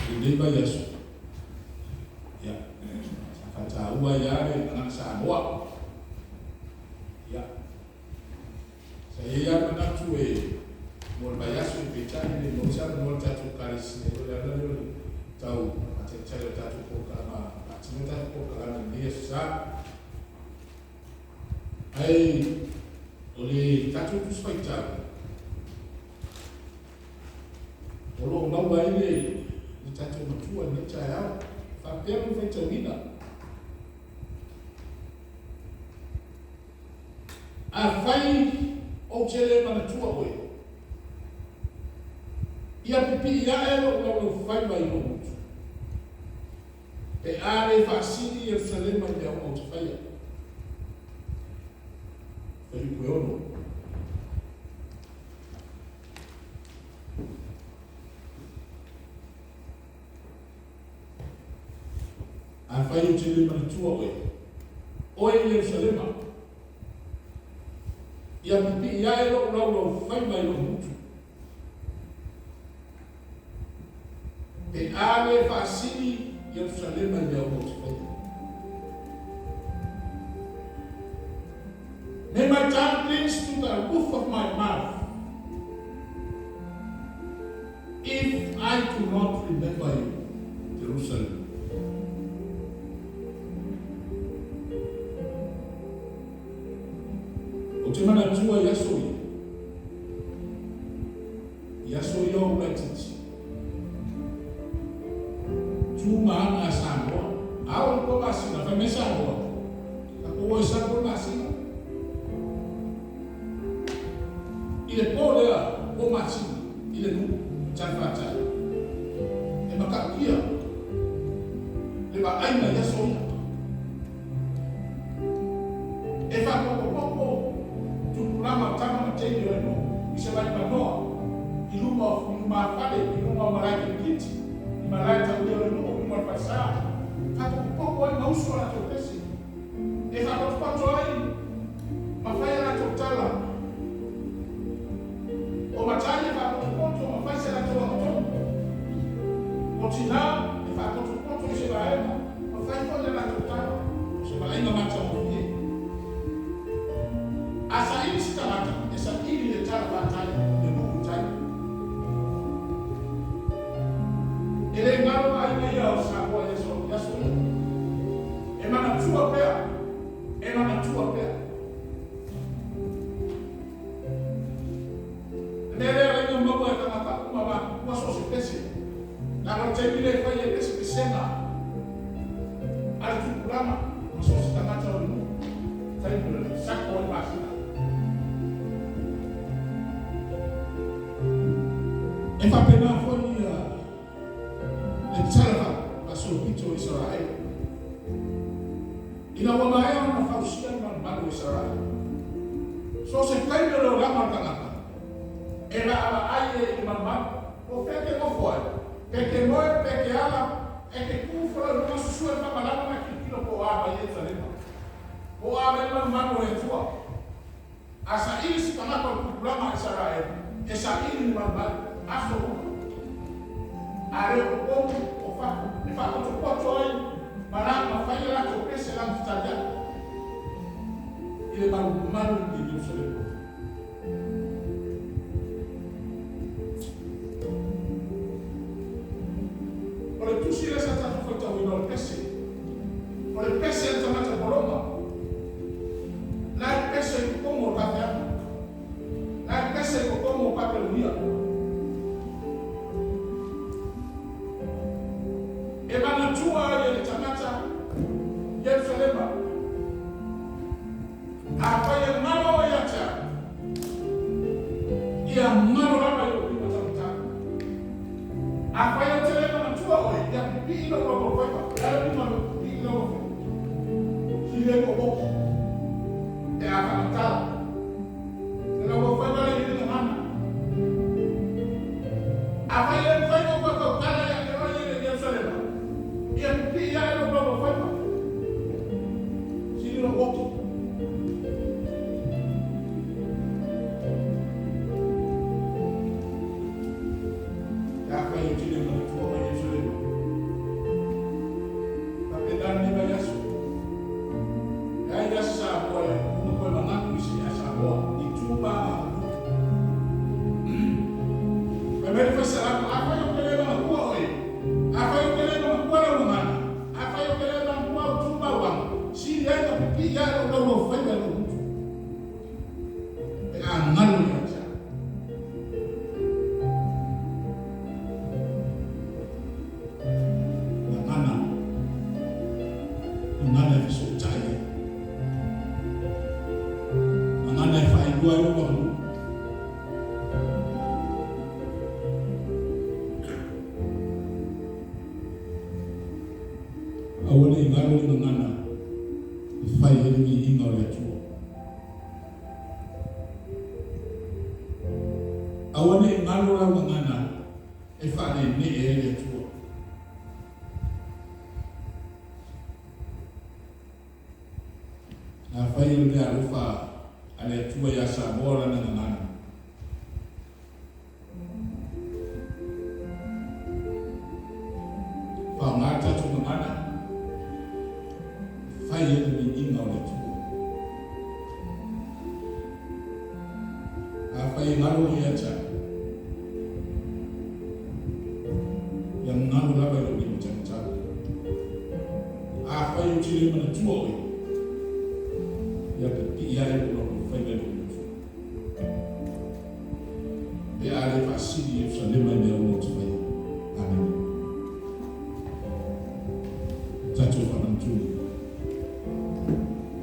Lenei vaiaso, ia, sa faataua ai lava le agaga Samoa. Ia, sa i ai lava le manatu e mo le vaiaso, peitai e le i maua se avanoa o le tatou Ekalesia, o le ala lea o le tau faataitai o le tatou polokalama, faatino le tatou polokalame i lenei Aso Sa. Ae o le tatou Tusi Faitau, o lo o maua ai le tatou Matua i lenei taeao. E faapea lona faitauina, Afai ou te le manatua oe, ia pipii ae lou laulaufaiva i lou gutu, pe a le faasili Ierusalema i mea uma ou te faia. Fuaiupu e 6. Afai ou te le manatua oe, oe Ierusalema, ia pipii ae lou laulaufaiva i lou gutu, pe a le faasili Ierusalema i mea uma ou te faia. May my tongue clings to the roof of my mouth if I do not remember you, Jerusalem. Ou te manatua i aso ia, i aso ia o ou laitiiti. Tu ma aga a Samoa. A o le pua masina, fai mai Samoa, tatou o e sako le masina. I le po lea, po masina, i le nuu, i Talifatai. E matautia le vaaiga i aso ia. E faapopopopo tupulaga o tama ma teine o le nuu i se vaipanoa i luma o i lumafale i luga o malae kirikiti, i malae taulia o le nuu i luma o le falesa. Faapopopopo ai ma usu a latou pese. E faapotopoto ai ma fai a latou tala. O matai e faapotopoto ma fai se latou agatonu. O tinā e faapotopoto i se vaega ma fai foi a latou tala. O se vaaiga matagofie. A saili se tagata, e saili le tala faatali i le nuu i tai. E le galo vaaiga ia o Samoa i aso ia. E manatua pea, e manatua pea. Le mea lea laina maua e tagata uma matutua so o se pese, leaga o le taimi lea e fai ai pese pesega a le tupulaga ma so o se tagata o le nuu, taimi o le sako ai masina. E faapena foi ia le tala faasolopito o Isaraelu. Ina ua maea ona fausia le malumalu o Isaraelu, so o se taimi o le olaga o le tagata, e vaavaai e i le malumalu, po o fea e te nofo ai, pe te moe, pe te ala, e te tu folau i luga, susue le famalama ma e tilotilo po o a mai Ierusalema, po o a mai le malumalu o le Atua. A saili se tagata o le tupulaga a Isaraelu, e saili le malumalu, aso uma. A le o totonu o fafo, e faapotopoto ai ma la ma fai a latou pese lagatitalia'i i le malumalu i Ierusalema. O le tusi lea sa tatou faitauina o le pese. O le pese a le tagata pologa. La e pese i totonu o le faafeaga. La e pese i totonu o Papelonia. E manatua ai e le tagata Ierusalema. Afai e galo oe ia te au, ia galo lava i lou lima taumatau. Afai ou te le manatua oe, ia pipii lou lauaufaiva, o le a le uiga o le pipii lauaufaiva? Sili ai lou oki pe a faamatala le lauaufaiva lea i le gagana. Afai e le mafai ona ou toe tautala ia te oe i le Ierusalema, ia pipii ae lou lauaufaiva. Sili lou oki. Pe afai ou te le manatua oe Ierusalema, Aua ne i galo le gagana e fai ai le viiga o le Atua. Aua ne i galo lau gagana e faaneenee ai le Atua. Afai o le meaalofa a le Atua ia Samoa lana gagana, faaaoga le tatou gagana e fai ai le viiga o le Atua. Afai e galo oe ia te au, ia galo lava i lou lima taumatau. Afai ou te le manatua oe, ia pipii ae lou loto e fai mai lou uso. Pe a le faasili.